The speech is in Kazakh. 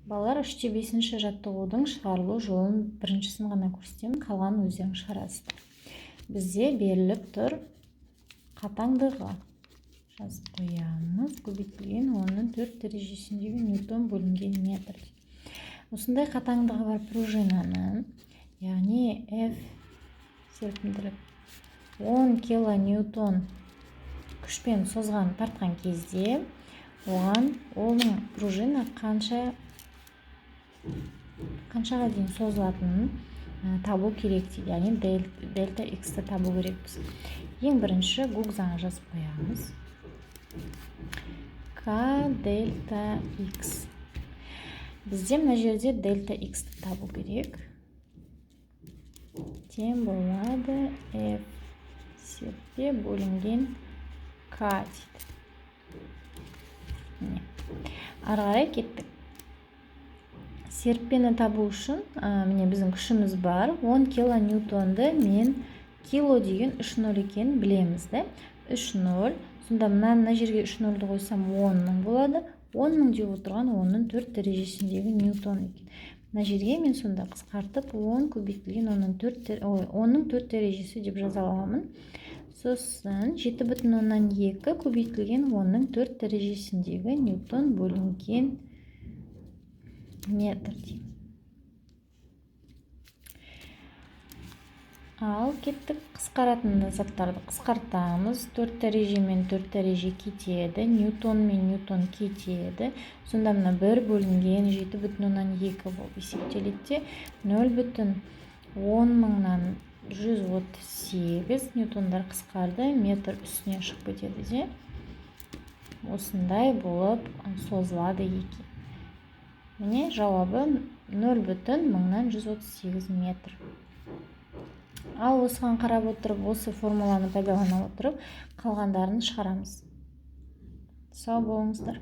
Балалар, 3-5 жаттығудың шығарылу жолын біріншісін ғана көрсетемін, қалғанын өздеріңіз шығарасыздар. Бізде беріліп тұр қатаңдығы, жазып қоямыз, көбейтілген оның 4 дәрежесіндегі ньютон бөлінген метр. Осындай қатаңдығы бар пружинаны, яғни F серпімділік 10 килоньютон күшпен созған, тартқан кезде оған оның пружина қаншаға дейін созылатынын табу керек дейді, яғни дельта x-ті табу керекпіз. Ең бірінші Гук заңы жазып қоямыз: К дельта x. Бізде мына жерде дельта x-ті табу керек, тең болады F серпе бөлінген К дейді. Міне, ары қарай кеттік. Серіппені табу үшін міне, біздің күшіміз бар 10 килоньютонды. Мен кило деген 3 нөл екенін білеміз да, 3 нөл. Сонда мына жерге 3 нөлді қойсам, 10 мың болады. 10 мың деп отырған оның 4 дәрежесіндегі ньютон екен. Мына жерге мен сонда қысқартып 10 көбейтілген оның 4, ой, 10-ның 4 дәрежесі деп жаза аламын. Сосын 7,2 көбейтілген 10-ның 4 дәрежесіндегі ньютон бөлінген метр деймін. Ал кеттік, қысқаратын заттарды қысқартамыз. 4 дәреже мен 4 дәреже кетеді, ньютон мен ньютон кетеді. Сонда мына 1 бөлінген 7,2 болып есептеледі де, 0 бүтін 10 мыңнан 138 ньютондар қысқарды, метр үстіне шығып кетеді де, осындай болып созылады екен. Міне, жауабы 0 бүтін мыңнан 138 метр. Ал осыған қарап отырып, осы формуланы пайдалана отырып, қалғандарын шығарамыз. Сау болыңыздар.